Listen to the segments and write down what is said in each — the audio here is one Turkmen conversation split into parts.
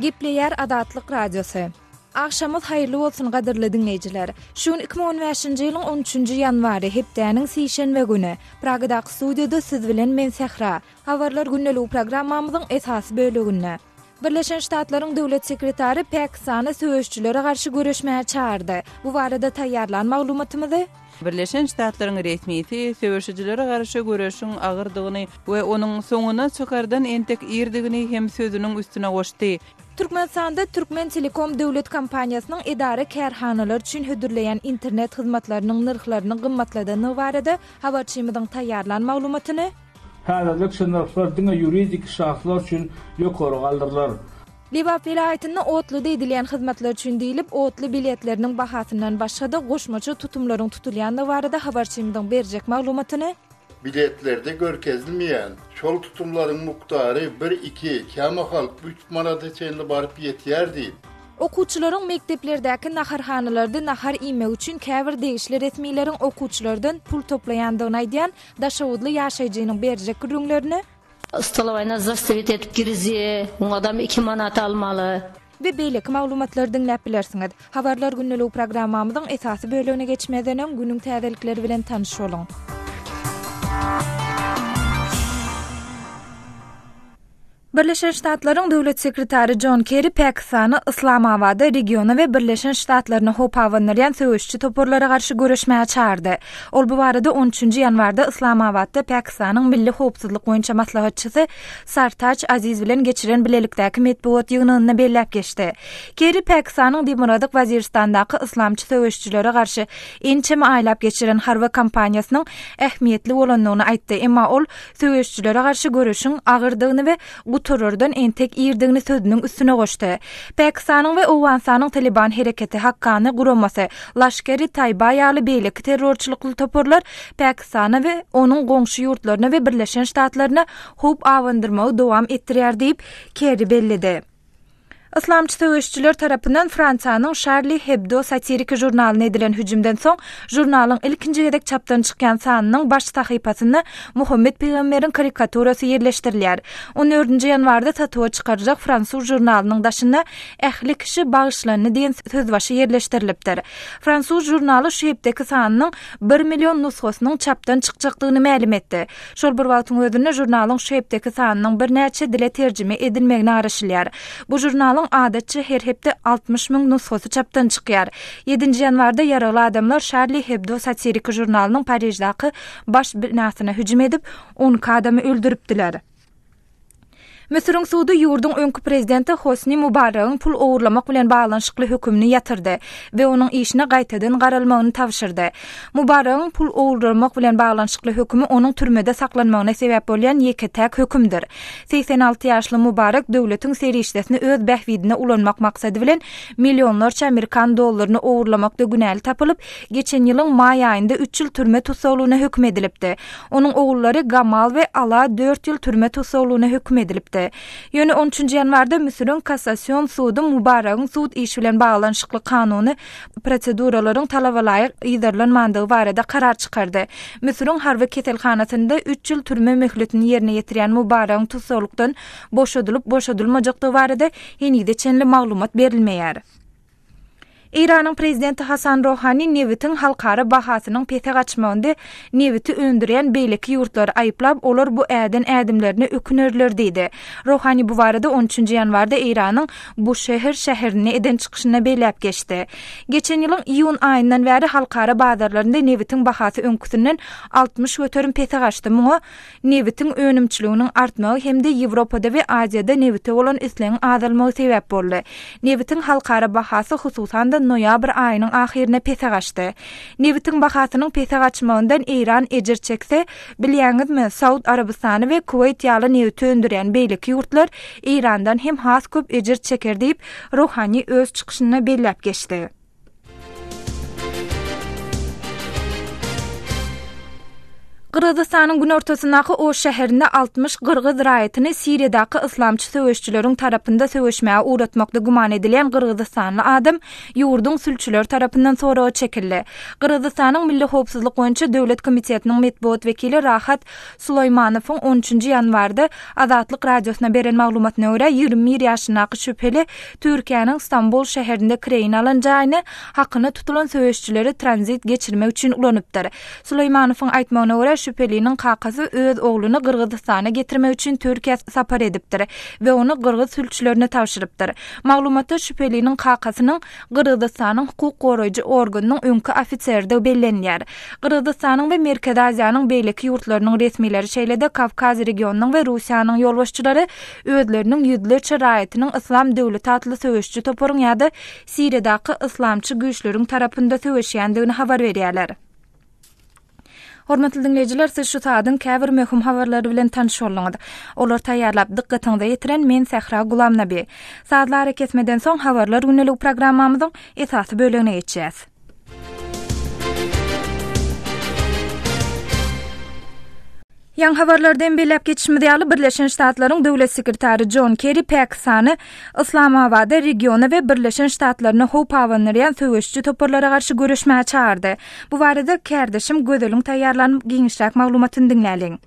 Gepleýär Azatlyk Radiosy. Agşamyňyz haýyrly bolsun gadyrly diňleýjiler. Şu gün 2015-nji ýylyň on üçünji ýanwary, hepdäniň sişenbe güni. Pragadaky studiýada siz bilen men Sähra. Habarlar gündeligi programmamyzyň esasy böleginde. Birleşen Ştatlaryň döwlet sekretary Pakistany söweşijilere garşy göreşmäge çagyrdy. Bu barada taýýarlan maglumatymyzy. Birleşen Ştatlaryň resmisi söweşijilere garşy göreşiň agyrdygyny we onuň soňuna çykardan entek irdigini hem sözüniň üstüne goşdy. Türkmenistanda Türkmentelekom döwlet kompaniýasynyň edara-kärhanalar üçin hödürleýän internet hyzmatlarynyň nyrhlaryny gymmatladandygy barada habarçymyzyň taýýarlan maglumatyny. Häzirlikçe nyrhlar diňe ýuridik şahslar üçin ýokary galdyrylar. Lebap welaýatynda otluda edilýän hyzmatlar üçin diýlip, otly biletleriniň bahasyndan başga-da goşmaça tutumlaryň tutulýandygy barada habarçymyzyň berjek maglumatyny. Biletlerde görkezilmeýän şol tutumlaryň mukdary bir, iki, kämahal üç manada çenli baryp ýetýär diýip, Okuwçylaryň mekdeplerdäki naharhanalarda nahar iýmegi üçin käbir degişli resmileriň okuwçylardan pul toplaýandygyny aýdýan Daşoguzly ýaşaýjynyň berjek gürrüňlerini. Stolowaýna zastawit edip girizýä, oňadam iki manat almaly. We beýleki maglumatlary diňläp bilersiňiz. Habarlar gündeligi programmamyzyň esasy bölegine geçmezden öň günüň täzelikleri bilen tanyş boluň. Birleşen Ştatlaryň Döwlet sekretary Jon Kerri Pakistany Yslamabada regiona we Birleşen Ştatlaryna howp abandyrýan söweşiji toparlara garşy göreşmäge çagyrdy. Ol bu barada on üçünji ýanwarda Yslamabatda Pakistanyň milli howpsuzlyk boýunça maslahatçysy Sartaj Aziz bilen geçiren bilelikdäki metbugat ýygnagynda belläp geçdi. Kerri Pakistanyň Demirgazyk Waziristandaky yslamçy söweşijilere garşy ençeme aýlap geçiren harby kampaniýasynyň ähmiýetli bolandygyny aýtdy, emma ol söweşijilere garşy göreşiň agyrdygyny we gutarardan entek irdigini sözüniň üstüne goşdy. Pakistanyň we Owganystanyň Taliban hereketi, Hakkany guramasy, Laşker-i-Taýba ýaly beýleki terrorçylykly toparlar Pakistana we onuň goňşy ýurtlaryna we Birleşen Ştatlaryna howp abandyrmagy dowam etdirýär diýip, Kerri belledi. Yslamçy söweşijiler tarapyndan Fransiýanyň Şarli Hebdo satiriki žurnalyna edilen hüjümden soň, žurnalyň ilkinji gezek çapdan çykýan sanynyň baş sahypasynda Muhammet pygamberiň karikaturasy ýerleşdirilýär. On dördünji ýanwarda satuwa çykaryljak fransuz žurnalynyň daşynda Ähli kişi bagyşlandy diýen sözbaşy ýerleşdirilipdir. Fransuz žurnaly şu hepdeki sanynyň bir million nusgasynyň çapdan çykjakdygyny mälim etdi. Şol bir wagtyň özünde žurnalyň şu hepdeki sanynyň birnäçe dile terjime edilmegine garaşylýar. Bu žurnalyň adatça her hepde 60 müň nusgasy çapdan çykýar. Ýedinji ýanwarda ýaragly adamlar Şarli Hebdo satiriki žurnalynyň Pariždaky baş binasyna hüjüm edip, 12 adamy öldüripdiler. Müsüriň sudy ýurduň öňki prezidenti Hosni Mubaragyň pul ogurlamak bilen baglanyşykly hökümini ýatyrdy we onuň işine gaýtadan garalmagyny tabşyrdy. Mubaragyň pul ogurlamak bilen baglanyşykly hökümi onuň türmede saklanmagyna sebäp bolýan ýeke-täk hökümdir. 86 ýaşly Mubarak döwletiň serişdesini öz bähbidine ulanmak maksady bilen millionlarça amerikan dollaryny ogurlamakda günäli tapylyp, geçen ýylyň maý aýynda üç ýyl türme tussaglygyna höküm edilipdi. Onuň ogullary Gamal we Ala dört ýyl türme tussaglygyna höküm edilipdi. Ýöne on üçünji ýanwarda Müsüriň Kassasion sudy Mubaragyň sud işi bilen baglanyşykly kanuny proseduralaryň talabalaýyk yzarlanmandygy barada karar çykardy. Müsüriň harby keselhanasynda üç ýyl türme möhletini ýerine ýetirýän Mubaragyň tussaglykdan boşadylyp-boşadylmajakdygy barada henize çenli maglumat berilmeýär. Eýranyň prezidenti Hasan Rohani nebitiň halkara bahasynyň pese gaçmagynda nebiti öndürýän beýleki ýurtlary aýyplap, olar bu äden ädimlerine ökünerler diýdi. Rohani bu barada on üçünji ýanwarda Eýranyň Buşehr şäherinde eden çykyşynda belläp geçdi. Geçen ýylyň iýun aýyndan bäri halkara bazarlarynda nebitiň bahasy öňküsinden 60% pese gaçdy. Muňa Nebitiň önümçiliginiň artmagy hem-de Ýewropada we Aziýada nebite bolan islegiň azalmagy sebäp boldy. Nebitiň halkara bahasy hususan-da noýabr aýynyň ahyryna pese gaçdy. Nebitiň bahasynyň pese gaçmagyndan Eýran ejir çekse, bilýäňizmi, Saud Arabystany we Kuweýt ýaly nebiti öndürýän beýleki ýurtlar Eýrandan hem has köp ejir çeker diýip, Rohani öz çykyşynda belläp geçdi. Gyrgyzystanyň günortasyndaky Oş şäherinde 60 gyrgyz raýatyny Siriýadaky yslamçy söweşijileriň tarapynda söweşmäge ugratmakda güman edilýän gyrgyzystanly adam ýurduň sülçüleri tarapyndan soraga çekildi. Gyrgyzystanyň Milli howpsuzlyk boýunça döwlet komitetiniň metbugat wekili Rahat Sulaýmanowyň on üçünji ýanwarda Azatlyk Radiosyna beren maglumatyna görä, 21 ýaşyndaky şübheli Türkiýäniň Stambul şäherinde kireýine alan jaýyny hakyna tutulan söweşijileri tranzit geçirmek üçin ulanypdyr. Sulaýmanowyň aýtmagyna görä, şübheliniň kakasy öz ogluny Gyrgyzystana getirmek üçin Türkiýä sapar edipdir we ony gyrgyz sülçülerine tabşyrypdyr. Maglumatda şübheliniň kakasynyň Gyrgyzystanyň hukuk goraýjy organynyň öňki ofiseridigi bellenilýär. Gyrgyzystanyň we Merkezi Aziýanyň beýleki ýurtlarynyň resmileri, şeýle-de Kawkaz regionynyň we Russiýanyň ýolbaşçylary özleriniň ýüzlerçe raýatynyň Yslam döwleti atly söweşiji toparyň ýa-da Siriýadaky yslamçy güýçleriň tarapynda söweşýändigini habar berýärler. Hormatly diňleýjiler, siz şu saadyň käbir möhüm habarlary bilen tanyş bolduňyz. Olary taýýarlap, dykgatyňyza ýetiren men Sähra Gulamnabi. Sazly arakesmeden soň Habarlar gündeligi programmamyzyň esasy bölegine geçýäs. Ýaňy habarlarda hem belläp geçişimiz ýaly, Birleşen Ştatlaryň Döwlet sekretary Jon Kerri Pakistany Yslamabada regiona we Birleşen Ştatlaryna howp abandyrýan söweşiji toparlara garşy göreşmäge çagyrdy. Bu barada kärdeşim Gözeliň taýýarlan giňişräk maglumatyny diňläliň.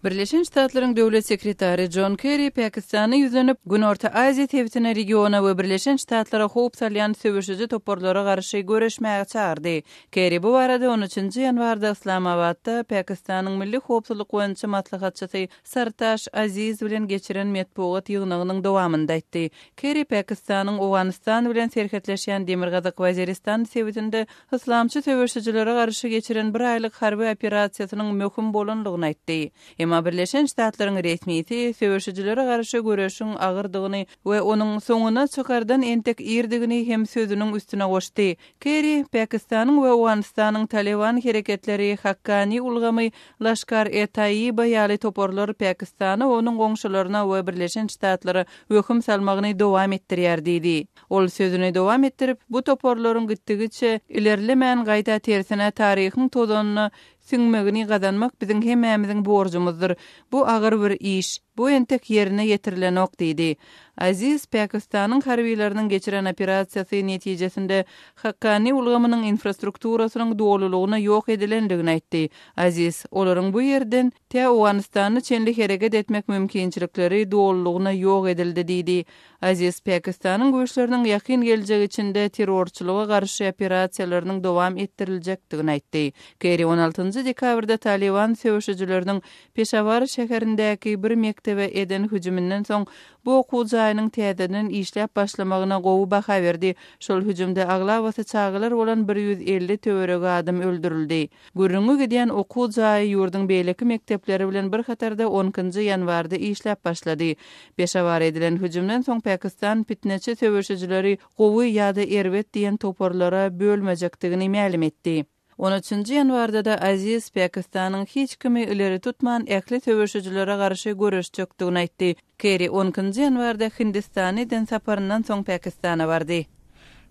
Birleşen Ştatlaryň Döwlet sekretary Jon Kerri Pakistana ýüzlenip, Günorta Aziýa sebitine regiona we Birleşen Ştatlara howp salýan söweşiji toparlara garşy göreşmäge çagyrdy. Kerri bu barada on üçünji ýanwarda Yslamabatda Pakistanyň milli howpsuzlyk boýunça maslahatçysy Sartaş Aziz bilen geçiren metbugat ýygnagynyň dowamynda aýtdy. Kerri Pakistanyň Owganystan bilen serhetleşýän Demirgazyk Waziristan sebitinde yslamçy söweşijilere garşy geçiren bir aýlyk harby operasiýasynyň möhüm bolandygyny aýtdy. Emma Birleşen Ştatlaryň resmisi söweşijilere garşy göreşiň agyrdygyny we onuň soňuna çykardan entek irdigini hem sözüniň üstüne goşdy. Kerri, Pakistanyň we Owganystanyň Talyban hereketleri, Hakkani ulgamy, Laşkar-e-Taiba ýaly toparlar Pakistana, onuň goňşularyna we Birleşen Ştatlara wehim salmagyny dowam etdirýär diýdi. Ol sözüni dowam etdirip, bu toparlaryň gitdigiçe ilerlemän gaýta tersine taryhyň tozanyna siňmegini gazanmak biziň hemmämiziň borjumyzdyr. Bu agyr bir iş. Bu entek ýerine ýetirilenok diýdi. Aziz Pakistanyň harbylarynyň geçiren operasiýasy netijesinde Hakkani ulgamynyň infrastrukturasynyň dolulygyna ýok edilendigini aýtdy. Aziz, Olaryň bu ýerden tä Owganystana çenli hereket etmek mümkinçilikleri dolulygyna ýok edildi diýdi. Aziz Pakistanyň güýçleriniň ýakyn geljek içinde terrorçylyga garşy operasiýalarynyň dowam etdiriljekdigini aýtdy. Kerri on altynjy dekabrda Talyban söweşijileriniň Peşawar şäherindäki bir mekdebe eden hüjüminden soň bu okuw jaýynyň täzeden işläp başlamagyna gowy baha berdi. Şol hüjümde aglabasy çagalar bolan 150 töweregi adam öldürildi. Gürrüňi gidýän okuw jaýy ýurduň beýleki mekdepleri bilen bir hatarda on ikinji ýanwarda işläp başlady. Peşawara edilen hüjümden soň Pakistan pitneçi söweşijileri gowy ýa-da erbet diýen toparlara bölmejekdigini mälim etdi. On üçünji ýanwarda-da Aziz Pakistanyň hiç kimi ileri tutman ähli söweşijilere garşy göreşjekdigini aýtdy. Kerri on ikinji ýanwarda Hindistana eden saparyndan soň Pakistana bardy.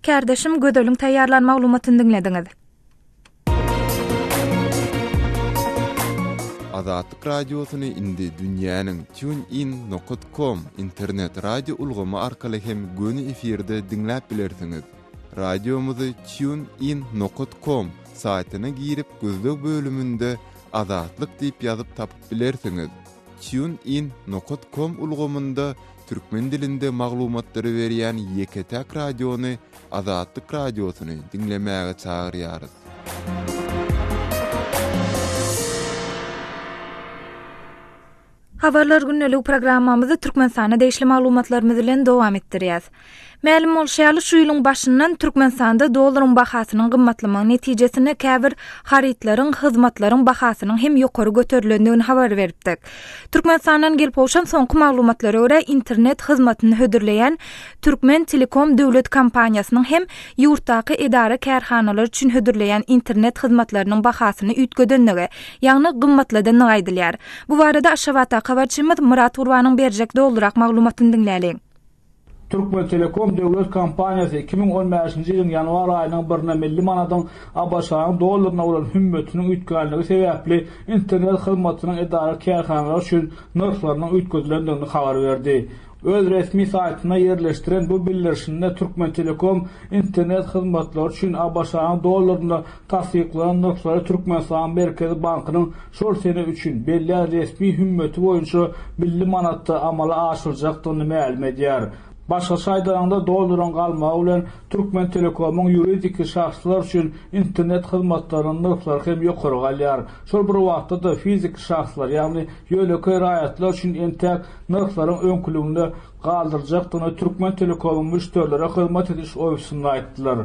Kärdeşim Gözeliň taýýarlan maglumatyny diňlediňiz. Azatlyk Radiosyny indi dünýäniň TuneIn nokat com internet radio ulgamy arkaly hem göni efirde diňläp bilersiňiz. Radiomyzy TuneIn nokat com saýtyna girip gözleg bölüminde Azatlyk diýip ýazyp tapyp bilersiňiz. TuneIn nokat com ulgamynda türkmen dilinde maglumatlary berýän ýeke-täk radiony Azatlyk Radiosyny diňlemäge çagyrýarys. Habarlar gündeligi programmamyzy Türkmenistana degişli maglumatlarymyz bilen dowam etdirýäs. Mälim bolşy ýaly, şu ýylyň başyndan Türkmenistanda dollaryň bahasynyň gymmatlamagy netijesinde käbir harytlaryň, hyzmatlaryň bahasynyň hem ýokary göterilendigini habar beripdik. Türkmenistandan gelip gowşan soňky maglumatlara görä, internet hyzmatyny hödürleýän Türkmen Telekom döwlet kompaniýasynyň hem ýurtdaky edara-kärhanalar üçin hödürleýän internet hyzmatlarynyň bahasyny üýtgedenligi, ýagny gymmatladanlygy aýdylýar. Bu barada Aşgabatdaky habarçymyz Myrat Gurbanyň berjek dolurak maglumatyny diňläliň. Türkmentelekom döwlet kompaniýasy 2015-nji ýylyň ýanwar aýynyň birine milli manadyň ABŞ-nyň dollaryna bolan hümmetiniň üýtgänligi sebäpli internet hyzmatynyň edara-kärhanalar üçin nyrhlarynyň üýtgedilendigini habar berdi. Öz resmi saýtynda ýerleşdiren bu bildirişinde Türkmentelekom internet hyzmatlary üçin ABŞ-nyň dollarynda tassyklanan nyrhlary Türkmenistanyň Merkezi bankynyň şol sene üçin bellän resmi hümmeti boýunça milli manatda amala aşyryljakdygyny mälim edýär. Başgaça aýdanyňda, dollaryň galmagy bilen Türkmentelekomyň ýuridiki şahslar üçin internet hyzmatlarynyň nyrhlary hem ýokary galýar. Şol bir wagtda-da fiziki şahslar, ýagny ýönekeý raýatlar üçin entäk nyrhlaryň öňküliginde galdyrjakdygyny Türkmentelekomyň müşderilere hyzmat ediş ofisinde aýtdylar.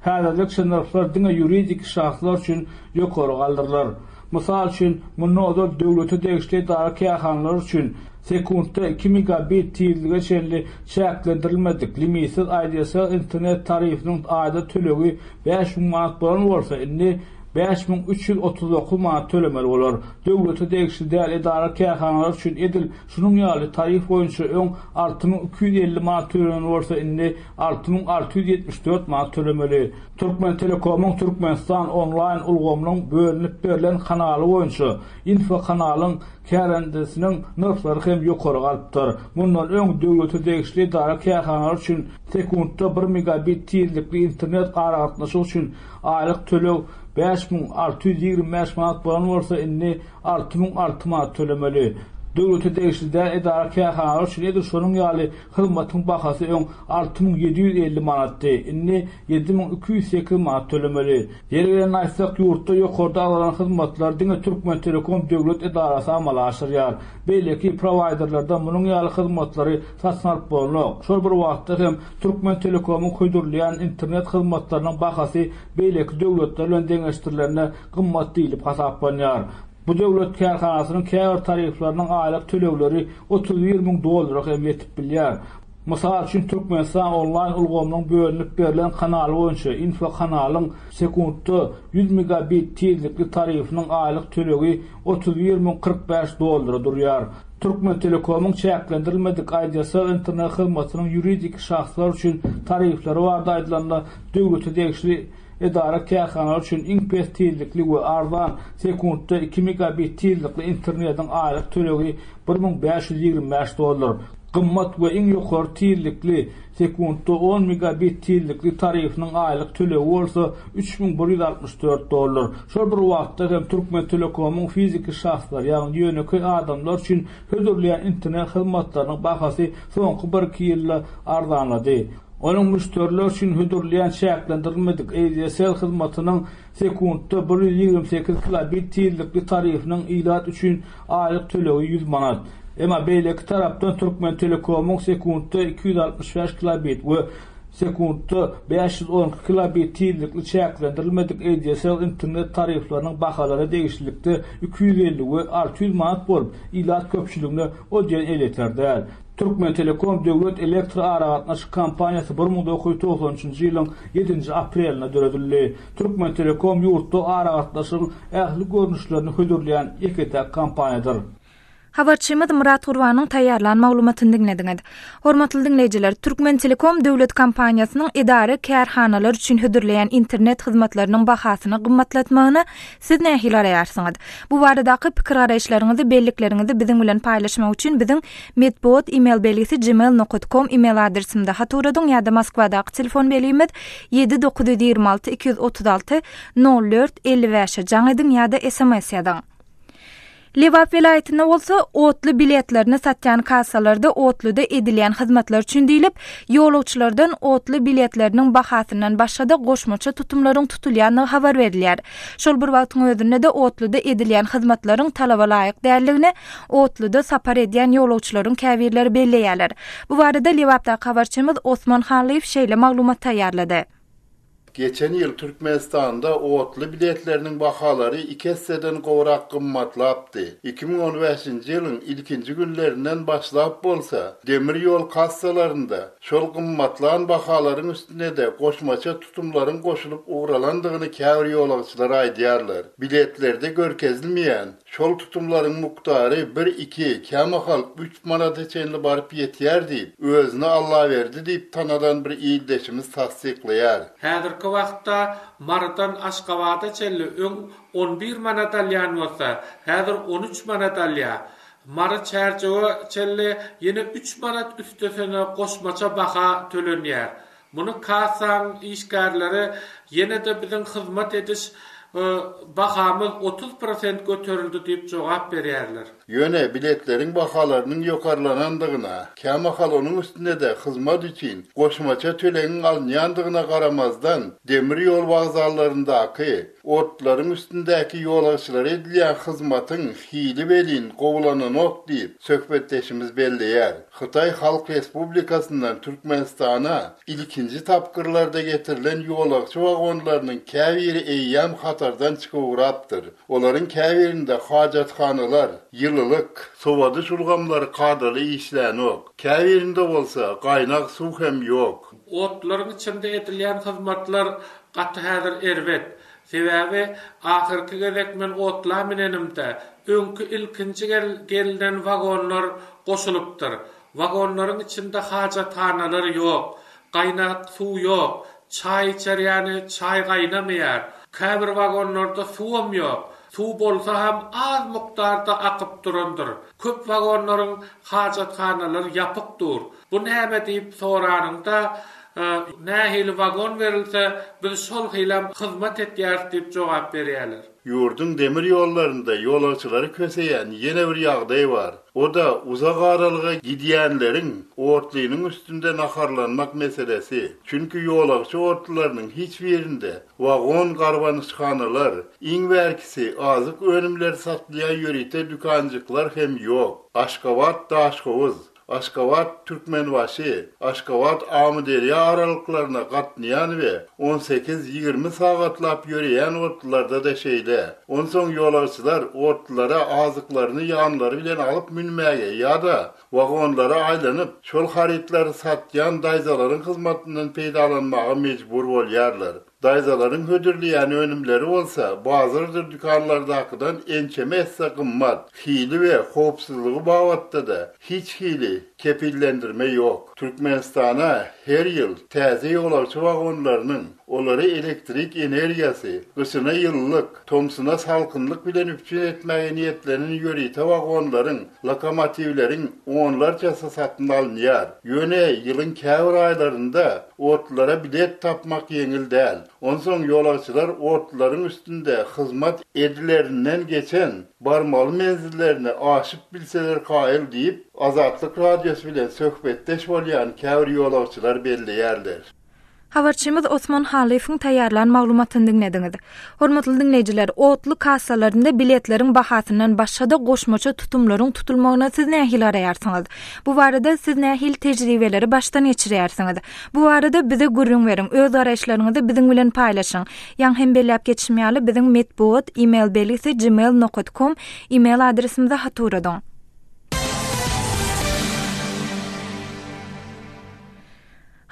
Häzirlikçe nyrhlar diňe ýuridiki şahslar üçin ýokary galdyrylar. Mysal üçin, mundan ozal döwlete degişli edara-kärhanalar üçin sekuntda iki megabit tizlige çenli çäklendirilmedik, limitsiz ADSL internet tarifiniň aýda tölegi 5000 manat bolan bolsa, indi 5339 manat tölemeli bolar. Döwlete degişli däl edara-kärhanalar üçin edil şunuň ýaly tarif boýunça öň 6250 manat tölenen bolsa, indi 6674 manat tölemeli. Türkmentelekomyň Türkmenistan onlaýn ulgamynyň bölünip berlen kanaly boýunça Infokanalyň kärendesiniň nyrhlary hem ýokary galypdyr. Mundan öň döwlete degişli edara-kärhanalar üçin sekuntda bir megabit tizlikli internet aragatnaşygy üçin aýlyk töleg 5625 manat bolan bolsa, indi 6006 manat tölemeli. Döwlete degişli däl edara-kärhanalar üçin edil şonuň ýaly hyzmatyň bahasy öň 6750 manatdy, indi 7208 manat tölemeli. Ýeri gelende aýtsak, ýurtda ýokarda agzalan hyzmatlary diňe Türkmentelekom döwlet edarasy amala aşyrýar. Beýleki prowaýderlerden munuň ýaly hyzmatlary satyn alyp bolanok. Şol bir wagtda hem Türkmentelekomyň hödürleýän internet hyzmatlarynyň bahasy beýleki döwletler bilen deňeşdirilende gymmat diýlip hasaplanýar. Bu döwlet kärhanasynyň käbir tarifleriniň aýlyk tölegleri 31 müň dollara hem ýetip bilýär. Mysal üçin, Türkmenistan onlaýn ulgamynyň bölünip berlen kanaly boýunça Infokanalyň sekuntda 100 megabit tizlikli tarifiniň aýlyk tölegi 31 045 dollara durýar. Türkmentelekomyň çäklendirilmedik ADSL internet hyzmatynyň ýuridik şahslar üçin tarifleri barada aýdylanda, döwlete degişli edara-kärhanalar üçin iň pes tizlikli we arzan sekuntda iki megabit tizlikli internetiň aýlyk tölegi 1525 dollar, gymmat we iň ýokary tizlikli sekuntda on megabit tizlikli tarifiniň aýlyk tölegi bolsa 3164 dollar. Şol bir wagtda hem Türkmentelekomyň fiziki şahslar, ýagny ýönekeý adamlar üçin hödürleýän internet hyzmatlarynyň bahasy soňky birki ýylda arzanlady. Onuň müşderiler üçin hödürleýän çäklendirilmedik ADSL hyzmatynyň sekuntda 128 kilobit tizlikli tarifiniň ilat üçin aýlyk tölegi 100 manat. Emma beýleki tarapdan Türkmentelekomyň sekuntda 265 kilobit we sekuntda 512 kilobit tizlikli çäklendirilmedik ADSL internet tarifleriniň bahalary degişlilikde 250 we 600 manat bolup, ilat köpçüligine o diýen elýeter däl. Türkmentelekom döwlet elektroaragatnaşyk kompaniýasy 1993-nji ýylyň ýedinji aprelinde döredildi. Türkmentelekom ýurtda aragatnaşygyň ähli görnüşlerini hödürleýän ýeke-täk kompaniýadyr. Habarçymyz Myrat Gurbanyň taýýarlan maglumatyny diňlediňiz. Hormatly diňleýjiler, Türkmentelekom döwlet kompaniýasynyň edara-kärhanalar üçin hödürleýän internet hyzmatlarynyň bahasyny gymmatlatmagyna Siz nähili garaýarsyňyz? Bu baradaky pikir-garaýyşlaryňyzy, bellikleriňizi biziň bilen paýlaşmak üçin biziň metbugat email belgisi gmail nokat kom email adresimde hat ugradyň ýa-da Moskwadaky telefon belgimiz 7 926 236 04 55-e jaň ediň ýa-da sms ýazyň. Lebap welaýatynda bolsa otly biletlerini satýan kassalarda otluda edilýän hyzmatlar üçin diýlip, ýolagçylardan otly biletleriniň bahasyndan başga-da goşmaça tutumlaryň tutulýandygy habar berilýär. Şol bir wagtyň özünde-de otluda edilýän hyzmatlaryň talaba laýyk däldigini otluda sapar edýän ýolagçylaryň käbirleri belleýärler. Bu barada Lebapdaky habarçymyz Osman Hallyýew şeýle maglumat taýýarlady. Geçen ýyl Türkmenistanda otly biletleriniň bahalary iki esseden gowrak gymmatlapdy. 2015-nji ýylyň ilkinji günlerinden başlap bolsa, demir ýol kassalarynda şol gymmatlan bahalaryň üstüne-de goşmaça tutumlaryň goşulyp ugralandygyny käbir ýolagçylar aýdýarlar. Biletlerde görkezilmeýän. Şol tutumlaryň mukdary bir, iki, kämahal üç manada çenli baryp ýetýär diýip, özüni Allaberdi diýip tanadan bir ildeşimiz tassyklaýar. Häzirki wagtda Marydan Aşgabada çenli öň on bir manat alýan bolsa, häzir on üç manat alýar. Mary Çärjewe çenli ýene üç manat üstesine goşmaça baha tölenýär. Muny kassaň işgärleri ýene-de biziň hyzmat ediş bahamyz 30 prosent göterildi diýip jogap berýärler. Ýöne biletleriň bahalarynyň ýokarlanandygyna, kämahal onuň üstüne-de hyzmat üçin goşmaça tölegiň alynýandygyna garamazdan, demir ýol wokzallaryndaky otlaryň üstündäki ýolagçylara edilýän hyzmatyň hili welin gowulananok diýip, söhbetdeşimiz belleýär. Hytaý Halk Respublikasyndan Türkmenistana ilkinji tapgyrlarda getirilen ýolagçy wagonlarynyň käbiri eýýäm hatardan çykyp ugrapdyr. Olaryň käbirinde hajathanalar, ýylylyk, sowadyş ulgamlary kadaly işlänok, käbirinde bolsa gaýnag suw hem ýok. Otlaryň içinde edilýän hyzmatlar gaty häzir erbet. Sebäbi ahyrky gezek men otla minenimde, öňki ilkinji gelnen wagonlar goşulypdyr. Wagonlaryň içinde hajathanalar ýok, gaýnag suw ýok, çaý içer ýaly çaý gaýnamaýar. Käbir wagonlarda suwam ýok. Suw bolsa hem az mukdarda akyp durandyr. Köp wagonlaryň hajathanalary ýapyk dur. Bu näme diýip soranyňda, Nähili wagon berilse, biz şol hilem hyzmat etýäris diýip jogap berýärler. Ýurduň demir ýollarynda ýolagçylary köseýän ýene bir ýagdaý bar. O-da uzak aralyga gidýänleriň otlynyň üstünde naharlanmak meselesi. Çünki ýolagçy otlylarynyň hiç birinde wagon garbanyşhanalar, iň bärkisi azyk önümleri satylýan ýörite dükanjyklar hem ýok. Aşgabat, Daşhowuz, Aşgabat, Türkmenbaşy, Aşgabat, Amyderýa aralyklaryna gatnaýan we on sekiz, 20 sagatlap ýöreýän otlularda-da şeýle. Onsoň ýolagçylar otlulara azyklaryny ýanlary bilen alyp münmäge ýa-da wagonlara aýlanyp, şol harytlary satýan daýzalaryň hyzmatyndan peýdalanmaga mejbur bolýarlar. Daýzalaryň hödürleýän önümleri bolsa bazardyr dükanlardakydan ençeme esse gymmat, hili we howpsuzlygy babatda-da hiç hili kepillendirme ýok. Türkmenistana her ýyl täze ýolagçy wagonlarynyň, olary elektrik energiýasy, gyşyna ýylylyk, tomsuna salkynlyk bilen üpjün etmäge niýetlenen ýörite wagonlaryň, lokomotiwleriň onlarçasy satyn alynýar. Ýöne ýylyň käbir aýlarynda otlulara bilet tapmak ýeňil däl. Onsoň ýolagçylar otlularyň üstünde hyzmat edilerinden geçen barmaly menzillerine aşyp bilseler kaýyl diýip, Azatlyk Radiosy bilen söhbetdeş bolýan käbir ýolagçylar belleýärler. Habarçymyz Osman Halyýewiň taýýarlan maglumatyny diňlediňiz. Hormatly diňleýjiler, otly kassalarynda biletleriň bahasyndan başga-da goşmaça tutumlaryň tutulmagyna siz nähili garaýarsyňyz? Bu barada siz nähili tejribeleri başdan geçirýärsiňiz? Bu barada bize gürrüň beriň, öz garaýyşlaryňyzy biziň bilen paýlaşyň. Ýaňy hem belläp geçişim ýaly, biziň metbugat e-mail belgisi gmail nokat kom e-mail adresimize hat ugradyň.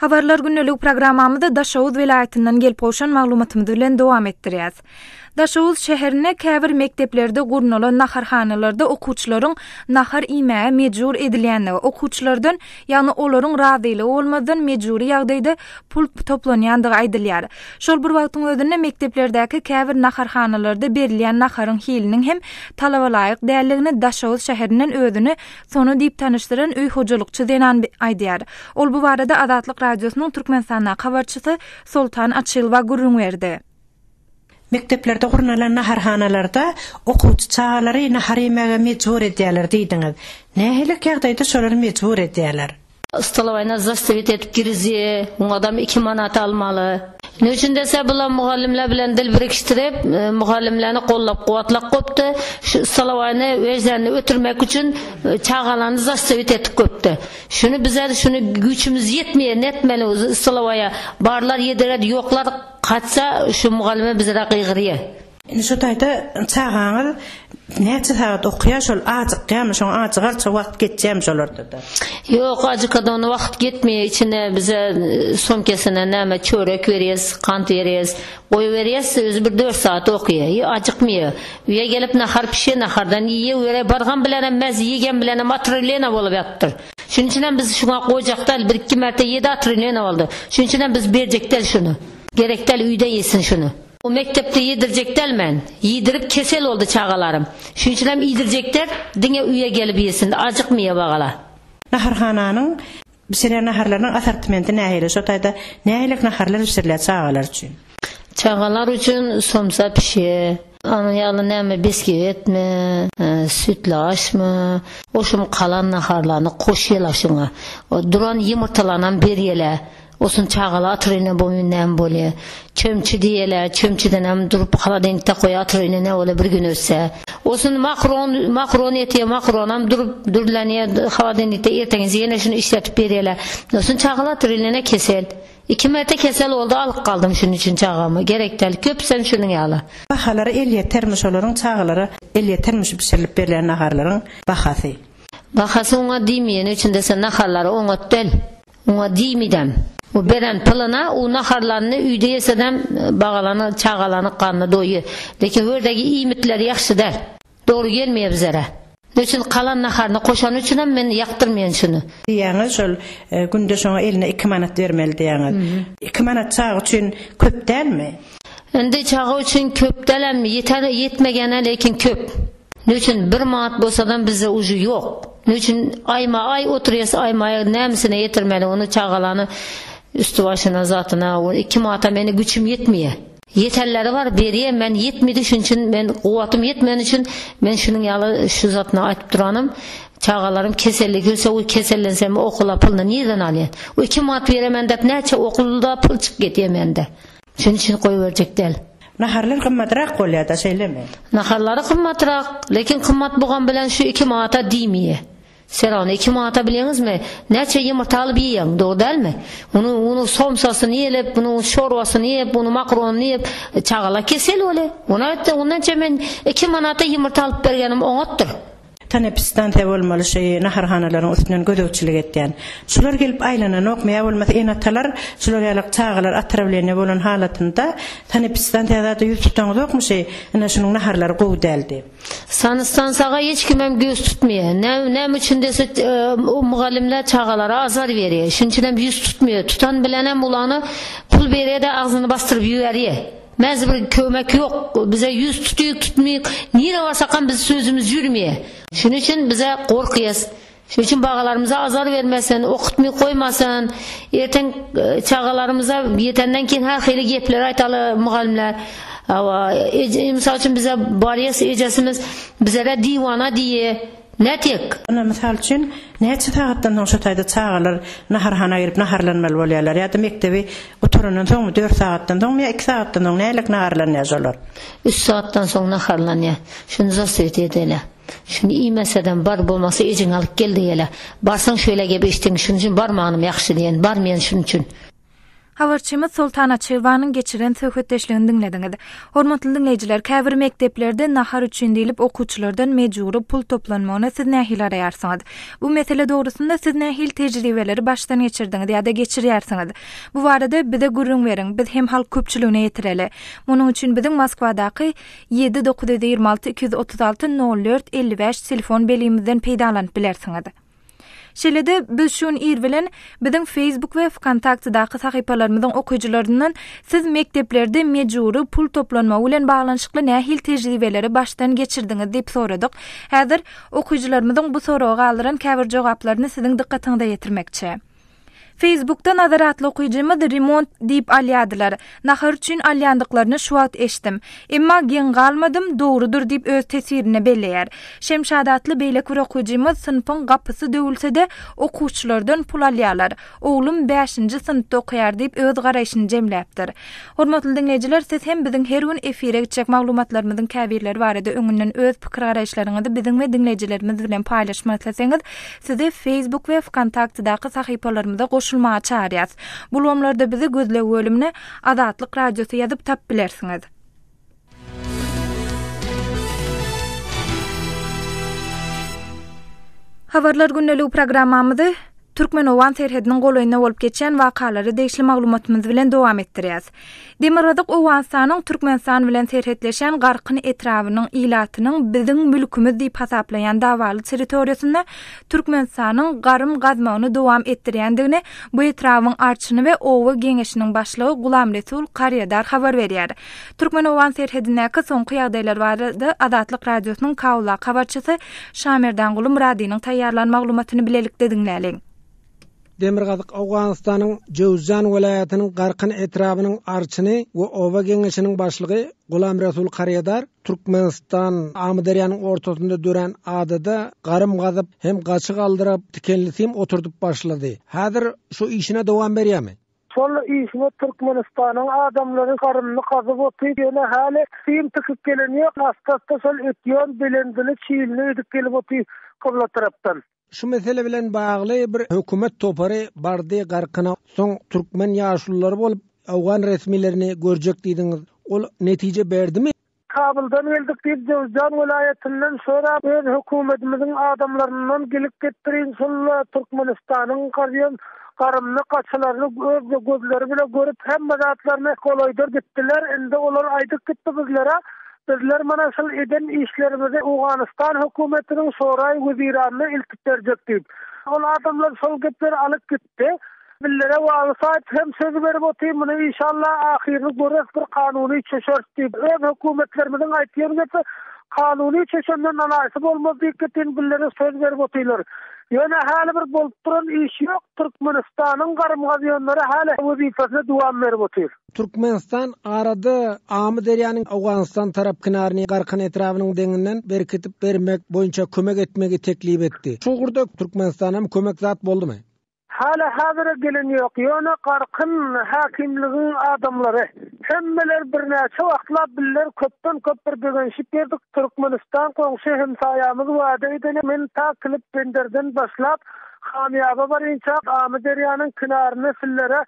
Habarlar gündelik programmamyzy Daşoguz welaýatyndan gelip gowşan maglumatymyz bilen dowam etdirýäs. Daşoguz şäherinde käbir mekdeplerde gurnalan naharhanalarda okuwçylaryň nahar iýmäge mejbur edilýändigi, okuwçylardan, ýagny olaryň razylygy bolmazdan mejbury ýagdaýda pul toplanýandygy aýdylýar. Şol bir wagtyň özünde mekdeplerdäki käbir naharhanalarda berilýän naharyň hiliniň hem talabalaýyk däldigini Daşoguz şäherinden özüni Sona diýip tanyşdyran öý hojalykçy zenan aýdýar. Ol bu barada Azatlyk Radiosynyň Türkmenistandaky habarçysy Soltan Açylowa gürrüň berdi. Mekdeplerde gurnalan naharhanalarda okuwçy çagalary nahar iýmäge mejbur edýärler diýdiňiz. Nähiliräk ýagdaýda şolary mejbur edýärler? Stolowaýna zastavit edip girizýä, oňadam iki manat almaly. Ne üçin dese bular mugallymlar bilen dil birikişdirip, mugallymlarny gollap kuwatlap goýupdy. Şu stolowaýny özlerini ötürmek üçin çagalaryny zastavit edip goýupdy. Şuny bize şuny güýçümiz ýetmeýär, netmeli stolowaýa barlar ýedirer, ýoklar gaçsa şu mugallyma bizere gygyrýar. Indi şu taýda çagaňyz. Näçe sagat okaýar şol ajykýarmy şoň ajygarça wagt geçýärmi şolarda-da? Ýok ajykada ony wagt getmeýär içine bize somkesine näme çörek berýäs gant berýäs goýberýäs özi bir dört sagat okaýar i ajykmaýar öýe gelip nahar pişýär nahardan iýýär öýe bargan bilenem mäz iýgen bilenem otrewlena bolup ýatypdyr şunuň üçinem biz şuňa goýjak däl bir iki märte iýdi otrewlena boldy şunuň üçinem biz berjek däl şuny gerek däl öýde iýsin şuny. O mekdepde ýedirjek däl men. Ýidirip kesel boldy çagalarym. Şuň üçinem iýdirjek däl, diňe öýe gelip ýesin, ajykmyýa bagala. Naharhananyň bişirýän naharlarynyň assortimenti nähili? Şo taýda nähili naharlar bişirilýär çagalar üçin? Çagalar üçin somsa pişýär. Onuň ýaly näme biskewetmi, süýtli aşmy, oşum kalan naharlaryny goşýarlar şuňa. Duran ýumurtalarynam berýärler. Olsun çagalar atyr ine bu näme bolýa. Çömçi diýýäler, çömçidenem durup holodilnikde goýa atyr ine ne bolýa bir gün ötse. Olsun makron, makron etýä, makronam durup dürlenýä holodilnikde erteňisi ýene şuny işletip berýäler. Olsun çagalar atyr ine kesel. Iki merte kesel boldy alyp galdym şunuň üçin çagamy. Gerek däl. Köpüsem şunuň ýaly. Bahalary elýetermi şolaryň çagalara elýetermi şu bişirilip berlen naharlaryň bahasy? Bahasy oňa diýmeýän üçin dese naharlary oňat däl. Oňa diýmidem. O beren pylyna o naharlaryny öýde ýesedem bagalany çagalany garny doýy. Lekin hördegi iýmitleri ýahşy däl. Dogry gelmeýär bizere. Ne üçin kalan naharyny koşany üçinem men ýakdyrmaýan şuny. Diýýäňiz şol günde şoňa eline iki manat bermeli diýýäňiz. Iki manat çaga üçin köp dälmi? Indi çaga üçin köp dälem ýeter ýetmegene lekin köp. Ne üçin bir manat bolsadam bizde ujy ýok. Ne üçin aýma aý oturýas aýma aý nämesine ýetirmeli ony çagalany üsti başyna zatyna o iki manata meni güçüm ýetmeýä. Ýetenleri bar berýä men ýetmedi şun üçin men kuwwatym ýetmeni üçin men şunuň ýaly şu zatyny aýtyp duranym çagalarym keselli gülse o kesellensem okula puluny nirden alýan. O iki manat beremen dep näçe okulda pul çykyp gitýä mende. Şunuň üçin goýberjek däl. Naharlar gymmadrak bolýar-da, şeýlemi? Naharlary gymmatrak, lekin gymmat bogan bilen şu iki manata diýmeýär. Serany iki manata bilýäňizmi, näçe ýumurta alyp iýýäň, dogry dälmi? Ony, onuň somsasyny iýelip, munuň çorbasyny iýip, munuň makronyny iýip, çagalar kesel bolýar. Ony aýtdy, ondança men iki manata ýumurta alyp bergenim oňatdyr. Sanepidstansiýa bolmaly şu naharhanalaryň üstünden gözegçilik etýän. Şular gelip aýlananokmy ýa bolmasa ene-atalar şular ýaly çagalar otrawleniýe bolan halatynda sanepidstansiýa zada ýüz tutaňyzokmy şu ine şunuň naharlary gowy däl diýip. Sanstansiýaga hiç kimem göz tutmaýar. Näme üçin dese mugallymlar çagalara azar berýär. Şunuň üçinem ýüz tutmaýar. Tutan bilenem ulany pul berýär-de agzyny basdyryp ýüberýär. Mäzi bir kömek ýok. Bize ýüz tutyk tutmyk. Nire barsakam biz sözümiz ýürmeýär. Şunuň üçin bize gorkýas. Şunuň üçin bagalarymyza azar bermesin, okutmyk goýmasyn. Erteň çagalarymyza ýetenden keyin her hili gepler aýtaly mugallymlar. Hawa, mysal üçin bize barýas ejesimiz bizere diwana diýýär. Nätek? Ynha, mysal üçin, näçe sagatdan soň şo taýda çagalar naharhana girip naharlanmaly bolýarlar ýa-da mekdebi gutarandan soňmy, dört sagatdan soňmy ýa iki sagatdan soň nälik naharlanýar şolar? Üç sagatdan soň naharlanýar. Şuny zaswet edeli. Şuny iýmesedem bar bolmasa ejeňi alyp gel diýeli. Barsaň şeýle gep eşitdiň, şunuň üçin barmanym ýagşy diýen, barmaýan şunuň üçin. Habarçymyz Soltan Açylowanyň geçiren söhbetdeşligini diňlediňiz. Hormatly diňleýjiler, käbir mekdeplerde nahar üçin diýlip okuwçylardan mejbury pul toplanmagyna siz nähili garaýarsyňyz? Bu mesele dogrusynda siz nähili tejribeleri başdan geçirdiňiz ýa-da geçirýärsiňiz? Bu barada bize gürrüň beriň, biz hem halk köpçüligine ýetireli. Munuň üçin biziň Moskwadaky 7 926 236 04 55 telefon belgimizden peýdalanyp bilersiňiz. Şeýle-de, biz şu gün ir bilen biziň Facebook we Wkontaktedaky sahypalarymyzyň okyjylaryndan siz mekdeplerde mejbury pul toplanmagy bilen baglanyşykly nähili tejribeleri başdan geçirdiňiz diýip soradyk. Häzir okyjylarymyzyň bu soraga galdyran käbir jogaplaryny siziň dykgatyňyza ýetirmekçi. Facebookda Nazar atly okyjymyz remont diýip alýadylar. Nahar üçin alýandyklaryny şu wagt eşitdim. Emma geň galmadym, dogrudyr diýip öz teswirinde belleýär. Şemşat atly beýleki bir okyjymyz synpyň gapysy döwülse-de okuwçylardan pul alýalar. Oglum bäşinji synpda okaýar diýip öz garaýşyny jemläpdir. Hormatly diňleýjiler siz hem biziň her gün efire gitjek maglumatlarymyzyň käbirleri barada öňünden öz pikir-garaýyşlaryňyzy biziň we diňleýjilerimiz bilen paýlaşmak isleseňiz, Sizi Facebook we Wkontaktedaky sahypalarymyza goşulmaga çagyrýas. Bu ulgamlarda bizi gözleg bölümine Azatlyk Radiosy ýazyp tapyp bilersiňiz. Habarlar gündeligi programmamyzy Türkmen-owgan serhediniň golaýynda bolup geçýän wakalara degişli maglumatymyz bilen dowam etdirýäs. Demirgazyk Owganystanyň Türkmenistan bilen serhetleşýän Garkyn etrabynyň ilatynyň biziň mülkümiz diýip hasaplaýan dawaly territoriýasynda Türkmenistanyň garym gazmagyny dowam etdirýändigini bu etrabyň arçyny we oba geňeşiniň başlygy Gulamresul Karýadar habar berýär. Türkmen-owgan serhedindäki soňky ýagdaýlar barada Azatlyk Radiosynyň Kabuldaky habarçysy Şamerdanguly Myradynyň taýýarlan maglumatyny bilelikde diňläliň. Demirgazyk Owganystanyň Jöwüzjan welaýatynyň Garkyn etrabynyň arçyny we oba geňeşiniň başlygy Gulamresul Karýadar Türkmenistan Amyderýanyň ortasynda dörän adada garym gazyp hem gaçy galdyryp, tikenli sim oturdyp başlady. Häzir şu işine dowam berýärmi? Şol işine Türkmenistanyň adamlary garymyny gazyp otyr, ýöne häli sim tikip gelen ýok, asta-asta şol ötýän belendini, çilini edip gelip otyr kybla tarapdan. Şu mesele bilen bagly bir hökümet topary bardy Garkyna, soň türkmen ýaşululary bolup owgan resmilerini görjek diýdiňiz. Ol netije berdimi? Kabuldan geldik diýip Jöwüzjan welaýatyndan sorap öz hökümetimiziň adamlaryndan gelip gitdirin şol Türkmenistanyň gazýan garymyny gaçylaryny öz gözleri bile görüp hemme zatlaryny golaýda gitdiler indi olar aýdyp gitdi bizlere bizler mana şul eden işlerimizi Owganystan hökümetiniň şoraý weziranyna iltip berjek diýip ol adamlar şol gepleri alyp gitdi. Bizlere Waly saýyp hem söz berip otyr, muny işalla ahyryny göreris bir kanuny çöşeris diýip. Öz hökümetlerimiziň aýtýan gepi kanuny çöşenden alaýsy bolmaz diýip getin bizlere söz berip otyrlar. Ýöne häli bir bolup duran iş ýok, Türkmenistanyň garym gazýanlary häli wezipesine dowam berip otyr. Türkmenistan arada Amyderýanyň Owganystan tarap kinaryny Garkyn etrabynyň deňinden berkidip bermek boýunça kömek etmegi teklip etdi. Şu ugurda Türkmenistanam kömek zat boldumy? Hala häzire gelen ýok, ýöne Garkyn häkimligiň adamlary, hemmeler birnäçe wagtlap biller köpden köp bir begenişip ýördik, Türkmenistan goňşy hemsaýamyz wada edeni men ta Kilip benderden başlap Hamyýaba barynça Amyderýanyň kinaryny sillere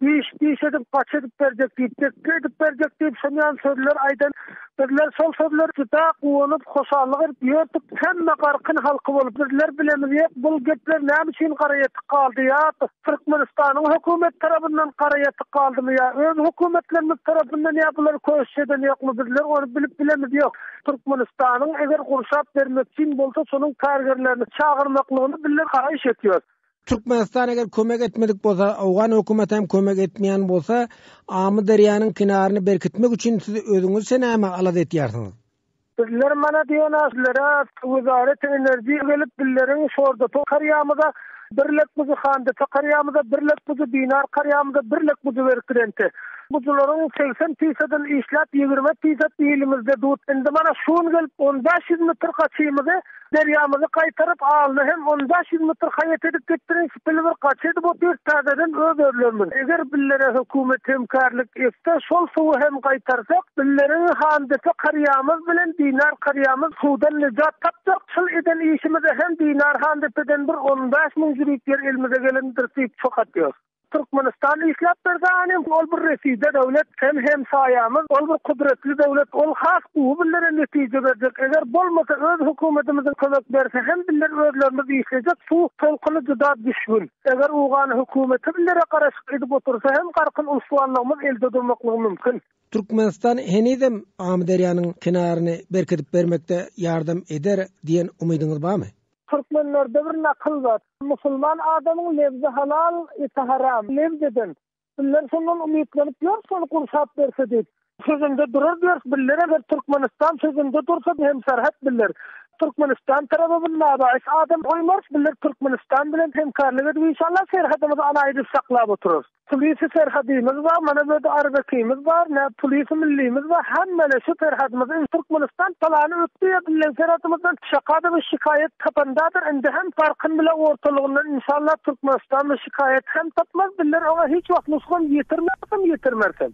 Diş, diş edip, gaç edip berjek diýip, tekge edip berjek diýip, şonýan sözler aýdan. Bizler şol sözlere juda guwanyp, hoşallyk edip ýördük. Hemme Garkyn halky bolup, bizler bilemiz ýok, bul gepler näme üçin gara ýetik galdy ýa Türkmenistanyň hökümet tarapyndan gara ýetik galdymy ýa öz hökümetlerimiz tarapyndan ýa bular köşüş eden ýokmy, bizler ony bilip bilemiz ýok. Türkmenistanyň eger gurşap bermekçin bolsa, şonuň kargerlerini çagyrmaklygyny bizler haýyş etýäs. Türkmenistan eger kömek etmedik bolsa, owgan hökümeti hem kömek etmeýän bolsa, Amyderýanyň kenaryny berkitmek üçin siz özüňizçe näme alada etýärsiňiz? Bizler mana diýen sizlere Wezaret enerji gelip bizleriň şordepe karýamyza bir lek buzy handepe karýamyza bir lek buzy dinar karýamyza bir lek buzy berip gidenti. Buzularyň 80 pisadan işläp 20 pisat ilimizde dut. Indi mana şu gün gelip 15 metr gaçymyzy Derýamyzy gaýtaryp aldy hem on 500 metr haýat edip gitdirin şpili bir gaçy edip otyr täzeden öz özlerimiz eger billere hökümet hemkarlik etse şol suwy hem gaýtarsak billeriň Handepe karýamyz bilen Dinar karýamyz suwdan nejat tapjak şul eden işimize hem Dinar Handepeden bir on 5000 jübit ýer elimize gelendir diýip çok atýos. Türkmenistan işläp berse hany ol bir reside döwlet hem hemsaýamyz ol bir kudretli döwlet ol has gowy billere netije berjek eger bolmasa öz hökümetimiziň kömek berse hem biller özlerimiz işlejek suw tolkuny juda düşgün eger owgan hökümeti billere garaşyk edip otursa hem garkyn ulswanlygymyz elde durmaklygy mümkin. Türkmenistan henizem Amyderýanyň kenaryny berkidip bermekde ýardam eder diýen umydyňyz barmy? Türkmenlerde bir nakyl bar. Musulman adamyň lebzi halal, eti haram. Lebz eden. Bizler şondan umytlanyp ýörüs şony gurşap berse diýip. Sözünde durar diýeris bizler eger Türkmenistan sözünde dursa hemserhet bizler. Türkmenistan taraba bir nabaýys adam goýmarys bizler Türkmenistan bilen hemkarlyk edip inşallah serhedimizi alaýdyp saklap oturarys. Pulisi serhadymyz bar, mana bu ýerde Arbekimiz bar, nä pulisi millimiz bar, hemmele şu serhadymyz indi Türkmenistan palany ötdi ýa bilen serhadymyzdan şakada bir şikaýat tapandadyr, indi hem Garkyn bile ortalygyndan inşallah Türkmenistan bir şikaýat hem tapmaz, bizler oňa hiç wagt nusgam ýetirmerisem ýetirmerisem.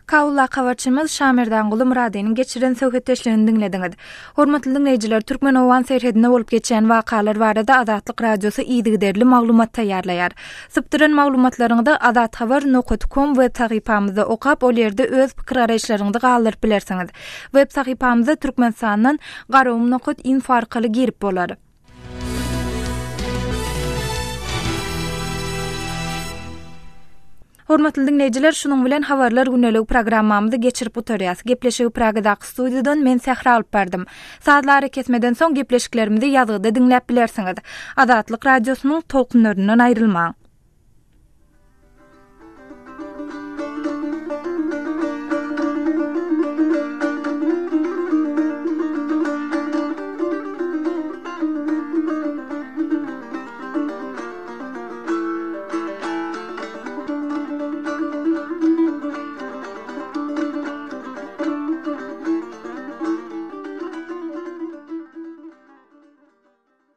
Kabuldaky habarçymyz Şamerdanguly Myradynyň geçiren söhbetdeşligini diňlediňiz. Hormatly diňleýjiler, türkmen-owgan serhedinde bolup geçýän wakalar barada Azatlyk Radiosy yzygiderli maglumat taýýarlaýar. Sypdyran maglumatlaryňyzy azathabar nokat kom web sahypamyzda okap, ol ýerde öz pikir-garaýyşlaryňyzy galdyryp bilersiňiz. Web sahypamyza Türkmenistandan garagum nokat info arkaly girip bolar. Hormatly diňleýjiler, şunuň bilen Habarlar gündeligi programmamyzy geçirip gutarýas. Gepleşigi Pragadaky studiýadan men Sähra alyp bardym. Sazly arakesmeden soň gepleşiklerimizi ýazgyda diňläp bilersiňiz. Azatlyk Radiosynyň tolkunlaryndan aýrylmaň.